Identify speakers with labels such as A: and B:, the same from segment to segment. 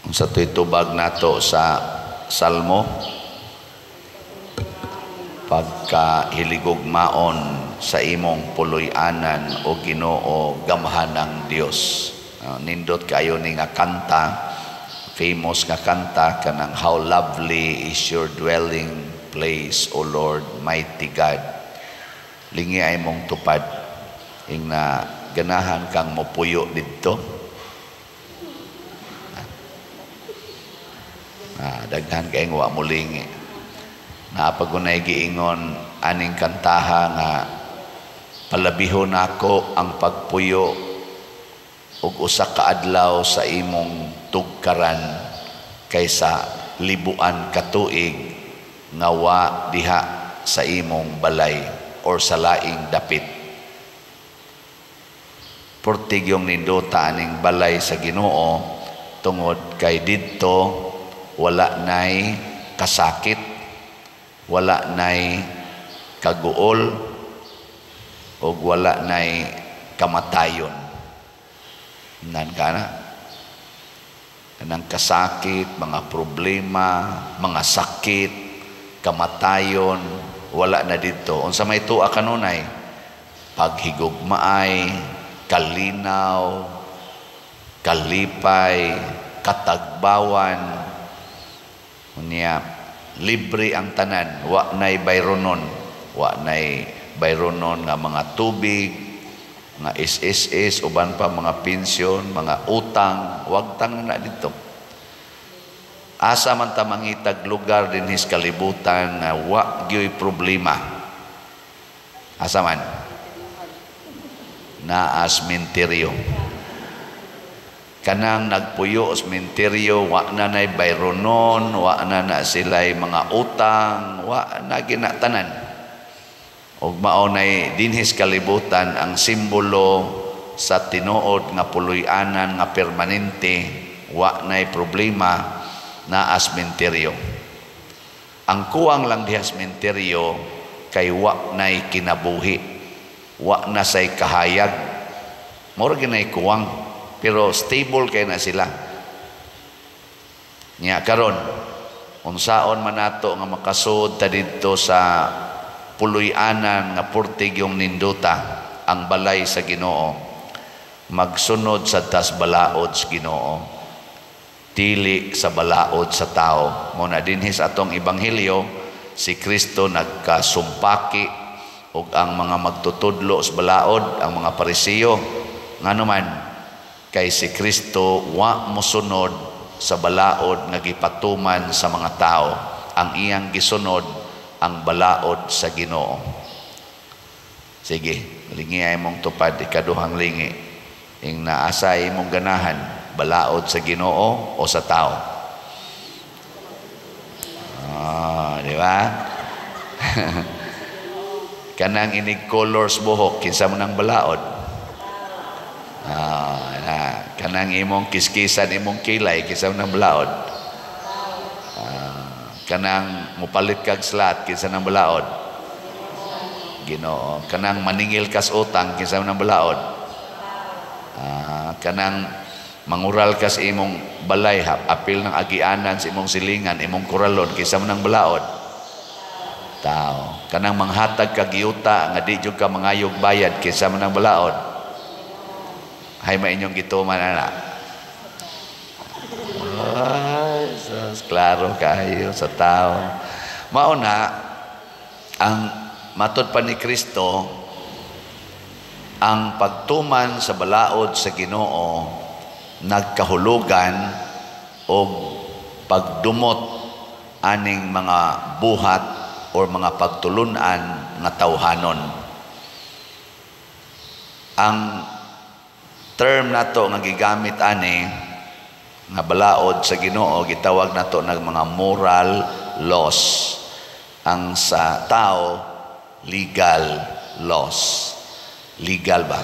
A: Unsa to'y tubag nato sa Salmo? Pagkahiligugmaon sa imong puloy-anan, o Ginoo, gamhanang Dios. Nindot kayo ni nga kanta, famous nga kanta kanang "How lovely is your dwelling place, O Lord, mighty God." Lingi ay mong tupad ing na ganahan kang mopuyo didto. Daghan kay wa mo lingi. Napagunay giingon aning kantaha nga palabihon nako ang pagpuyo og usa ka adlaw sa imong tugkaran kaysa libuan ka tuig nga wa diha sa imong balay or sa laing dapit. Portig yung nindota aning balay sa Ginoo tungod kay didto wala nay kasakit, wala nay kaguol, ug wala nay kamatayon. Nan ka na. Kanang kasakit, mga problema, mga sakit, kamatayon, wala na dito. Unsa may tuwa kanunay? Paghigugmaay, kalinaw, kalipay, katagbawan. Unya, libre ang tanan, wa nay bayronon, wa nay bayronon nga mga tubig, mga SSS, uban pa mga pensyon, mga utang, wag tang na dito. Asa man ta mangitag lugar dinhis kalibutan nga wa gyoy problema? Asa man? Naa sementeryo. Kanang nagpuyo sa sementeryo, wa na nay bayronon, wa na na sila'y mga utang, wa na ginatanan. Ug mao nay dinhis kalibutan ang simbolo sa tinuod nga puloy-anan nga permanente, wa nay problema, naa sementeryo. Ang kuwang lang diha sementeryo kay wa nay kinabuhi, wa na say kahayag. Mura ginay kuwang, pero stable kay na sila. Nya karon, unsaon man nato nga makasud ta didto sa puloy-anan nga purtig yung nindota, ang balay sa Ginoo? Magsunod sa tas balaod sa Ginoo, dili sa balaod sa tao. Mo na dinhis atong ebanghelyo, si Kristo nagkasumpaki ug ang mga magtutudlo sa balaod, ang mga Parisiyo. Ngano man? Kay si Kristo wa mosunod sa balaod nga gipatuman sa mga tao. Ang iyang gisunod ang balaod sa Ginoo. Sige, lingi ay mong tupad, ikaduhang lingi. Ing naasa imong ganahan, balaod sa Ginoo o sa tao? Di ba? Kanang inig colors buhok, kinsa man ang balaod? Na, kanang imong kiskisan imong kilay, kinsa man ang balaod? Kanang mupalit kag slat, kinsa nang balaod? Ginoo. Kanang maningil kas utang, kinsa man ang balaod? Kanang mangural kas imong balay, apil ng agianan sa imong silingan, imong kuralon, kinsa man ang balaod? Tao. Kanang manghatag kag yuta nga di jud ka mangayog bayad, kinsa man ang balaod? Hay ma inyong gituman ana. Ay, sus, klaro kayo, sa tao. Mao na ang matod pa ni Kristo, ang pagtuman sa balaod sa Ginoo nagkahulugan og pagdumot aning mga buhat or mga pagtulunan nga tawhanon. Ang term nato nga gigamit ani nga balaod sa Ginoo, gitawag nato ng mga moral laws. Ang sa tao, legal laws. Legal ba?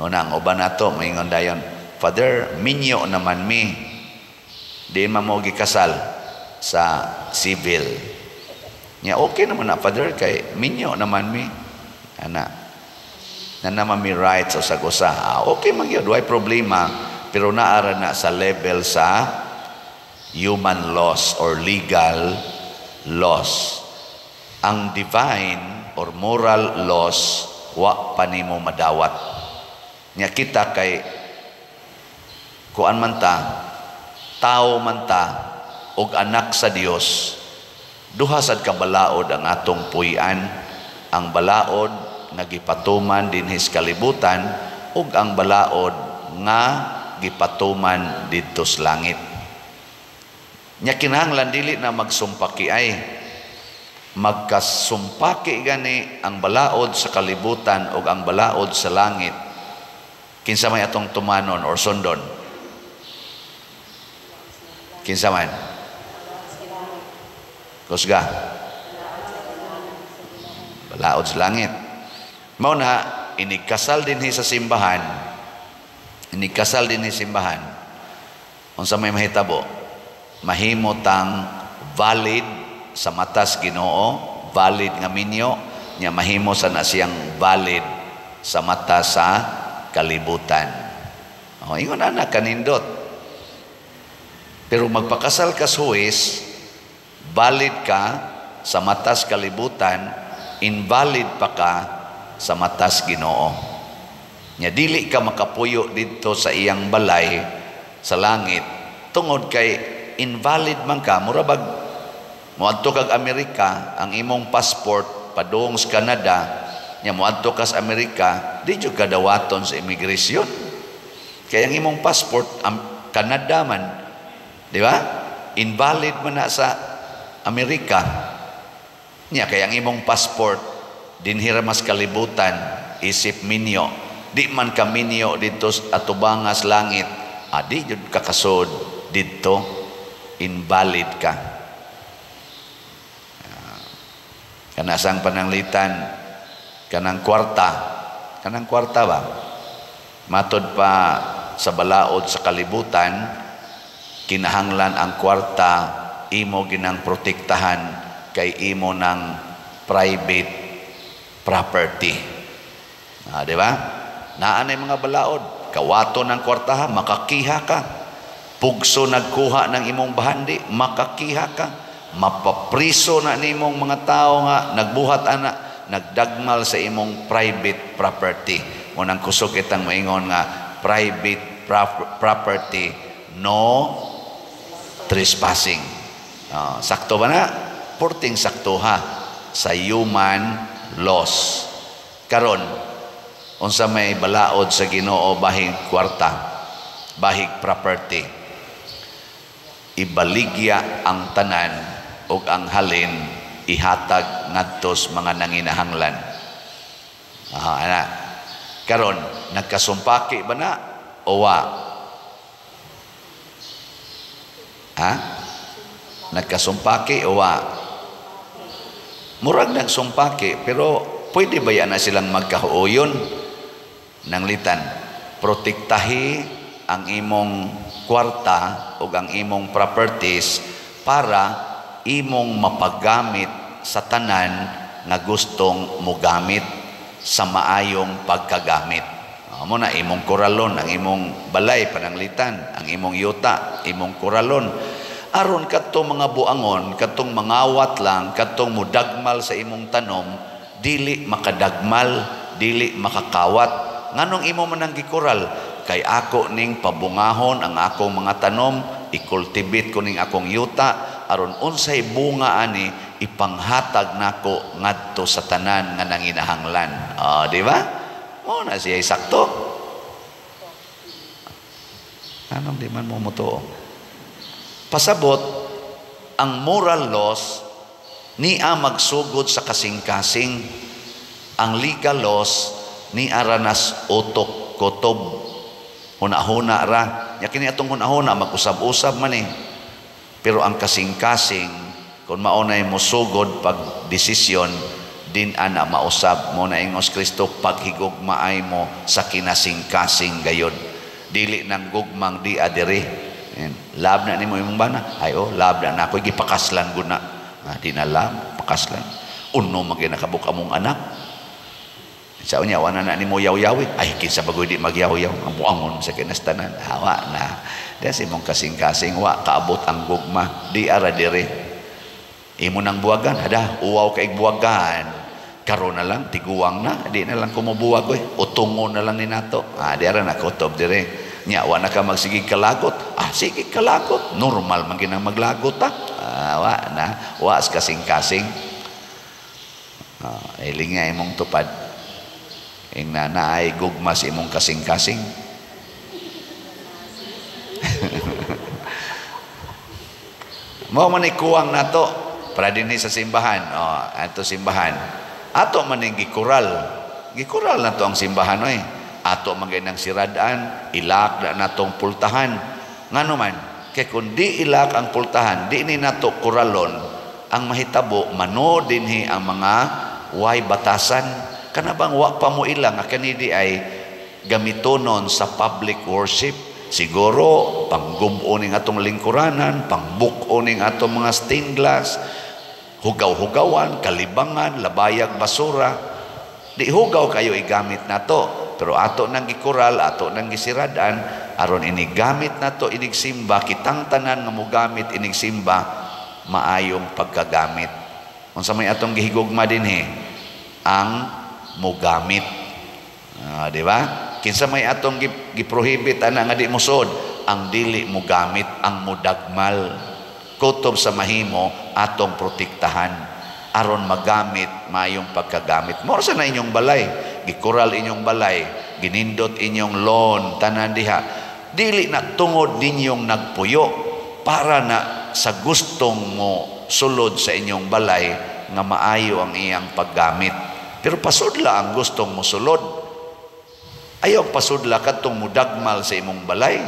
A: Una, ang uban nato moingon dayon, "Father, minyo naman mi. Di man mo gikasal sa civil." Nya okay naman na, Father, kay minyo naman mi. Ana. Na naman mi rights o sa usa. Okay man gyud, way problema. Pero naara na sa level sa human laws or legal laws. Ang divine or moral laws, wa pa nimo madawat. Nya kita kay kuan man ta, tao man ta og anak sa Dios, duha sad ka balaod ang atong puy-an: ang balaod nga gipatuman dinhi sa kalibutan ug ang balaod nga gipatuman didto sa langit. Nya kinahanglan dili na magsumpaki ay magkasumpaki gani ang balaod sa kalibutan ug ang balaod sa langit. Kinsa may atong tumanon or sundon? Kinsa man? Kusga. Balaod sa langit. Mao na inigkasal dinhi sa simbahan, inigkasal dinhi simbahan, unsa may mahitabo? Mahimo tang valid sa matas Ginoo, valid nga minyo, nya mahimo sa na siyang valid sa mata sa kalibutan. O, ingon ana kanindot. Pero magpakasal ka sa huwes, valid ka sa matas kalibutan, invalid pa ka sa matas Ginoo. Nya dili ka makapuyo didto sa iyang balay sa langit tungod kay invalid man ka. Mura bag moadto kag Amerika, ang imong passport padung sa Canada, nya moadto ka sa Amerika, di jud ka dawaton sa immigration. Kay ang imong passport Canada man, di ba? Invalid man na sa Amerika. Nya kay ang imong passport dinhi ra mas kalibutan isip minyo. Di man ka minyo didto atubangas langit. Adi jud ka kasod didto, invalid ka. Kanasang pananglitan kanang kwarta ba? Matod pa sa balaod sa kalibutan, kinahanglan ang kwarta imo ginang protektahan kay imo ng private property. Di ba? Naa nay mga balaod, kawato ng kwarta, makakiha ka. Pugso nagkuha ng imong bahandi, makakiha ka. Mapapriso na nimong mga tao nga nagbuhat ana, nagdagmal sa imong private property. Munang kusog itang maingon nga private property, no trespassing. Sakto ba na? Porting sakto ha sa human laws. Karon, unsa may balaod sa Ginoo bahig kwarta, bahig property? Ibaligya ang tanan ug ang halin ihatag ngadto sa mga nanginahanglan. Ana. Karon, nagkasumpaki ba na o wa? Ha? Nagkasumpaki o wa? Murag nagsumpaki, pero pwede ba yan na silang magkahuoyon? Nanglitan, protektahi ang imong kwarta o ang imong properties para imong mapagamit sa tanan nga gustong mogamit sa maayong pagkagamit. Mo na imong koralon, ang imong balay pananglitan, ang imong yuta, imong koralon. Aron kadtong mga buangon, kadtong mangawat lang, kadtong mudagmal sa imong tanom, dili makadagmal, dili makakawat. Nganong imo man ang gikoral? Kay ako ning pabungahon ang akong mga tanom, i-cultivate ko ning akong yuta, aron unsay bunga ani ipanghatag nako ngadto sa tanan nga nanginahanglan. Di ba? Mo na siya sakto. Anong di man mo mutuo? Pasabot, ang moral laws niya magsugod sa kasing-kasing. Ang legal laws ni aranas utok kotob. Huna-huna ra. Nya kini atong huna-huna mag-usab-usab man eh. Pero ang kasing-kasing, kung maunay mo sugod pag desisyon, din ana mausab mo na ingos Kristo, paghigugmaay mo sa kinasing-kasing gayon. Dili nang gugmang di adiri. Love na nimo imong bana. Ay oh, love na nako gipakaslan gud na. Di na love, pakaslan. Uno man gyud nakabuk among anak. Sa unya wala na nimo yaw-yawi. Ay, kinsa bagoy di magyaw-yaw? Ang buangon sa kinastanan. Hawa na. Diya sa imong kasing-kasing, wa kaabot ang gugma. Di ara dire. Imo nang buwagan, hada, uwaw kay buwagan. Karon na lang, tiguang na, di na lang kumubuwag oy. Utungo na lang ni nato. Ah, di ara na kutob dire. Nya wa na ka magsigig kalagot. Ah, sige kalagot. Normal man ginang maglagot ta. Ah, wa na, wa kasing-kasing. Ah, iling nga imong tupad. Ing na naay gugma sa imong kasing-kasing. Mao man ikuwang nato para dinhi sa simbahan. Oh, ato simbahan. Ato man ning gikural. Gikural nato ang simbahan oy. Ato man gay nang siradaan, ilak na natong pultahan. Ngano man, kay kun di ilak ang pultahan, di ni nato kuralon, ang mahitabo mano dinhi ang mga way batasan. Kana bang wa pa mo ila nga kani di ay gamitonon sa public worship. Siguro panggub-o ning atong lingkuranan, pangbuk-o ning atong mga stained glass, hugaw-hugawan, kalibangan, labayag basura. Di hugaw kayo igamit nato, pero ato nang gikural, ato nang gisiradan aron inigamit nato inigsimba, kitang tanan nga mogamit inigsimba maayong pagkagamit. Unsa may atong gihigugma dinhi? Ang mogamit. Di ba? Kinsa may atong giprohibit ana nga di mosod, ang dili mogamit, ang modagmal. Kutob sa mahimo atong protektahan aron magamit maayong pagkagamit. Mao sa na inyong balay, gikural inyong balay, ginindot inyong lawn, tanan diha. Dili na tungod ninyong nagpuyo para na sa gustong mo sulod sa inyong balay nga maayo ang iyang paggamit. Pero pasudla ang gustong mo sulod. Ayaw pasudla kadtong mudagmal sa imong balay.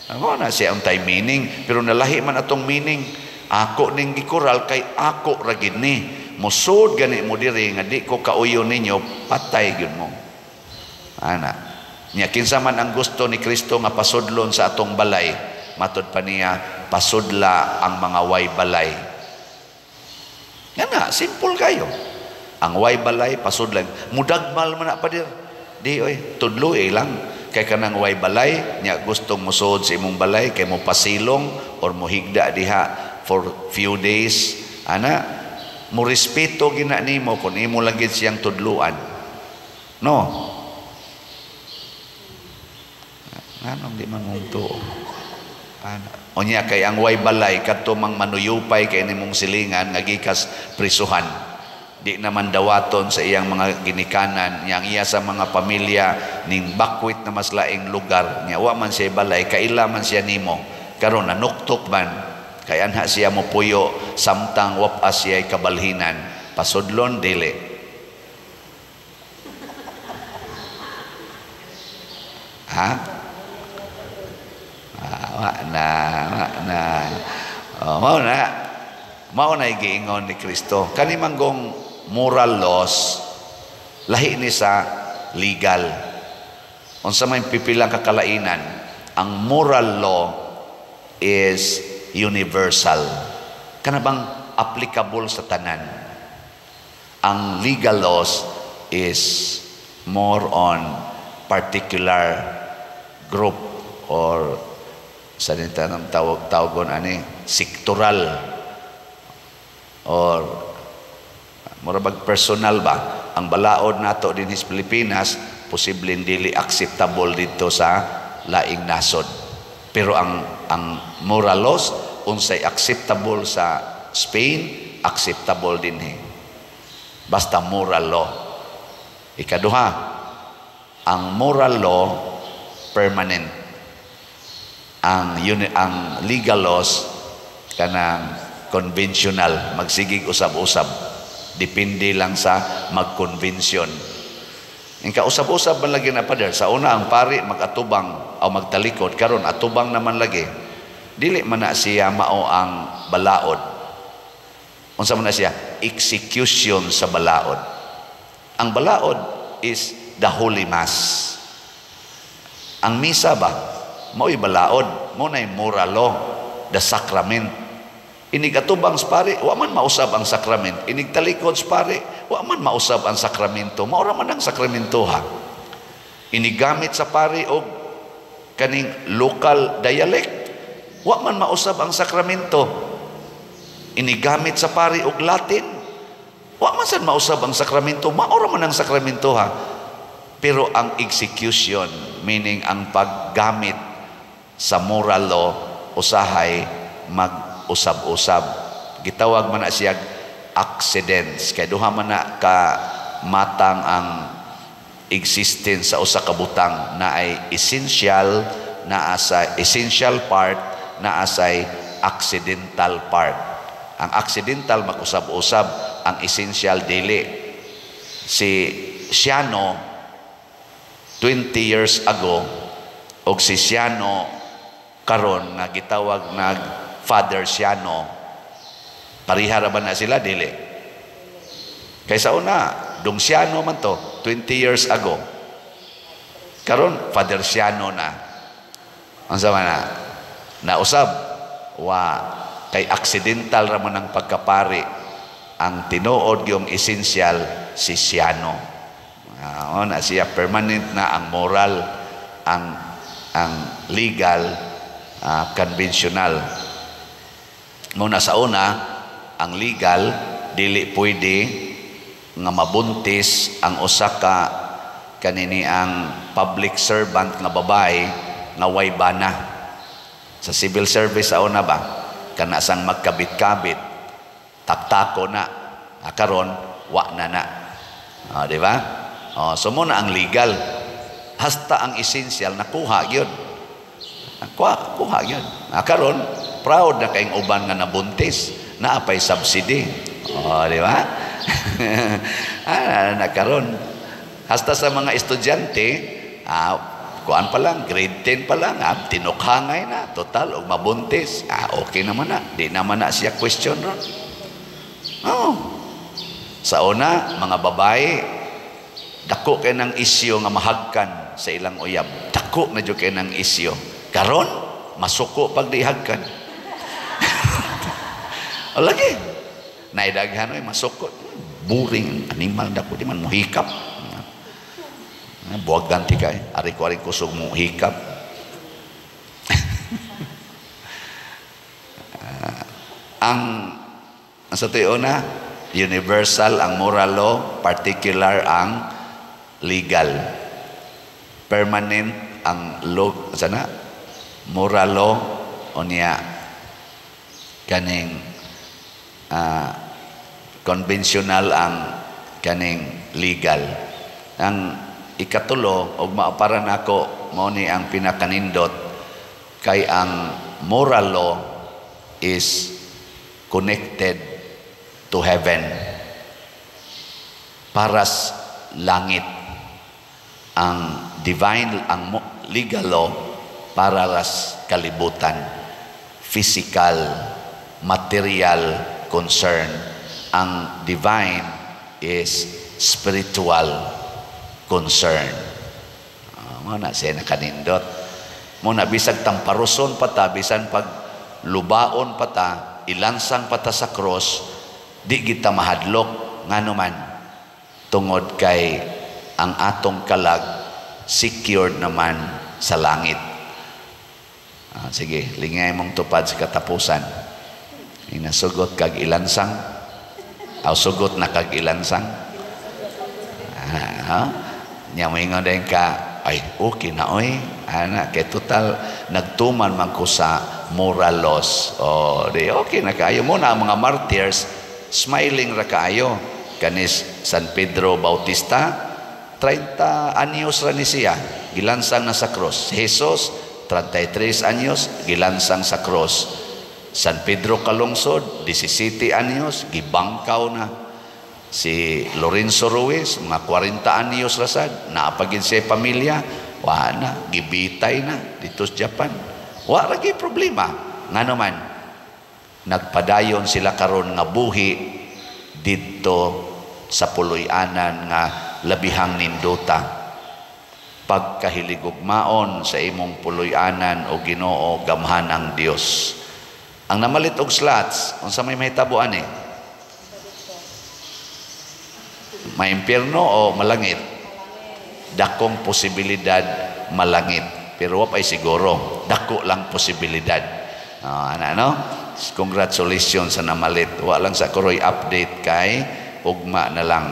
A: Ako na siya ang tay meaning, pero nalahi man atong meaning. Ako ning gikural kay ako ra gid ni. Musod gani mo diri nga di ko kauyo ninyo, patay gyud mo. Ana. Nya kinsa man ang gusto ni Kristo nga pasudlon sa atong balay, matud pa niya pasudla ang mga way balay. Nga na, simple kayo. Ang way balay pasudlan. Mudagmal man na pa dir. Di oy, tudlo lang. Kay kanang way balay, nya gustong musuod sa imong balay kay mo pasilong or mohigda diha for few days. Ana, mo respeto gina nimo kun imo lang gid siyang tudluan. No. Nganong di man mong tuo? Ana. Unya kay ang way balay kadto mang manuyupay kay nimong silingan nga gikas prisuhan. Di naman dawaton sa iyang mga ginikanan, niyang iya sa mga pamilya ning bakwit na mas laing lugar niya, wa man siya balay, kaila man siya nimo karon nanuktok man kay anha siya mopuyo samtang wapas siya kabalhinan, pasudlon dili. Ha? Ah, wa na, wa na. Oh, mao na giingon ni Kristo kani manggong moral laws lahi ni sa legal. Unsa may pipilang kakalainan, ang moral law is universal, kana bang applicable sa tanan. Ang legal laws is more on particular group or sa nang tawag tawagon ani sektoral or mura bag personal ba. Ang balaod nato dinhi sa Pilipinas posibleng dili acceptable dito sa laing nasod, pero ang moral laws unsay acceptable sa Spain, acceptable dinhi basta moral law. Ikaduha, ang moral law permanent, ang legal laws kanang conventional, magsigig usab-usab, depende lang sa magkonbensyon. Ang kausab-usab man lagi na pader, sa una ang pari magatubang o magtalikod, karon atubang naman lagi. Dili man na siya mao ang balaod. Unsa man na siya? Execution sa balaod. Ang balaod is the Holy Mass. Ang misa ba, mao'y balaod, mao na'y moral law, the sacrament. Inig atubang sa pare, wa man mausab ang sakrament. Inig talikod sa pare, wa man mausab ang sakramento. Mao ra man ang sakramento ha. Inigamit sa pare og kaning local dialect, wa man mausab ang sakramento. Inigamit sa pare og Latin, wa man sad mausab ang sakramento. Mao ra man ang sakramento ha. Pero ang execution, meaning ang paggamit sa moral law, usahay mag-usab-usab. Gitawag man na siya accidents. Kay duha man na ka matang ang existence sa usa ka butang na ay essential, naa sa essential part, naa say accidental part. Ang accidental mag-usab-usab, ang essential dili. Si Siano 20 years ago og si Siano karon nga gitawag nag Father Siano, pareha ra ba na sila? Dili. Kay sa una, Dong Siano man to 20 years ago. Karon Father Siano na. Unsa man na? Nausab wa, kay accidental ra man ang pagkapari. Ang tinuod yung essential si Siano. Na siya permanent na ang moral, ang legal, conventional. Muna sa una, ang legal dili pwede nga mabuntis ang usa ka kanini ang public servant nga babae nga way bana. Sa civil service sa una ba, kana sang magkabit-kabit, taktako na. Karon wa na na. Di ba? So mo na ang legal. Hasta ang essential nakuha gyud. Nakuha, kuha gyud. Karon proud na kayong uban nga nabuntis, naa pay subsidy. Oh, di ba? Nakaron. Hasta sa mga estudyante, kuan pa lang, grade 10 pa lang, tinukhangay na, total, og mabuntis. Okay naman na. Di naman na siya question ron. Oh. Sa una, mga babae, dako kay ng isyo nga mahagkan sa ilang uyab. Dako na jud kay ng isyo. Karon, masuko pag di hagkan. O lagi. Naidaghan oy masuko. Boring animal dako di man mohikap. Buwag ganti kay ari ko ari kusog mo hikap. Ang sa tuyo na universal ang moral law, particular ang legal. Permanent ang law sana moral law, unya kaning conventional ang kaning legal. Ang ikatulo og maapara nako mao ni ang pinakanindot kay ang moral law is connected to heaven. Paras langit ang divine, ang legal law para ras kalibutan, physical, material concern. Ang divine is spiritual concern. Mo na siya nakanindot. Mo na bisag tamparuson pa ta, bisan pag lubaon pa ta, ilansang pa ta sa cross, di kita mahadlok. Ngano man, tungod kay ang atong kalag secured naman sa langit. Sige, lingay mong tupad sa katapusan. Inasugot kag ilansang. Aw sugot na kag ilansang. Ha? Nya moingon din ka, ay okay na oy. Ana kay total nagtuman man ko sa moral laws. Oh, di okay na kaayo mo na ang mga martyrs, smiling ra kaayo. Kanis San Pedro Bautista, 30 anyos ra ni siya, gilansang na sa cross. Jesus, 33 anyos, gilansang sa cross. San Pedro Calungsod, 17 anyos, gibangkaw na. Si Lorenzo Ruiz, mga 40 anyos rasad, naapagin siya pamilya, wa na, gibitay na dito sa Japan. Wa ra gyud problema. Ngano man, nagpadayon sila karon nga buhi didto sa puloy-anan nga labihang nindota. Pagkahiligugmaon sa imong puloy-anan o Ginoo, gamhan ang Dios. Ang namalit og slots, unsa may mahitabo ani? Maimpyerno o malangit? Dakong posibilidad malangit. Pero wa pa'y siguro. Dako lang posibilidad. Ana, no? Congratulations sa namalit. Wa lang sa kuroy update kay ugma na lang.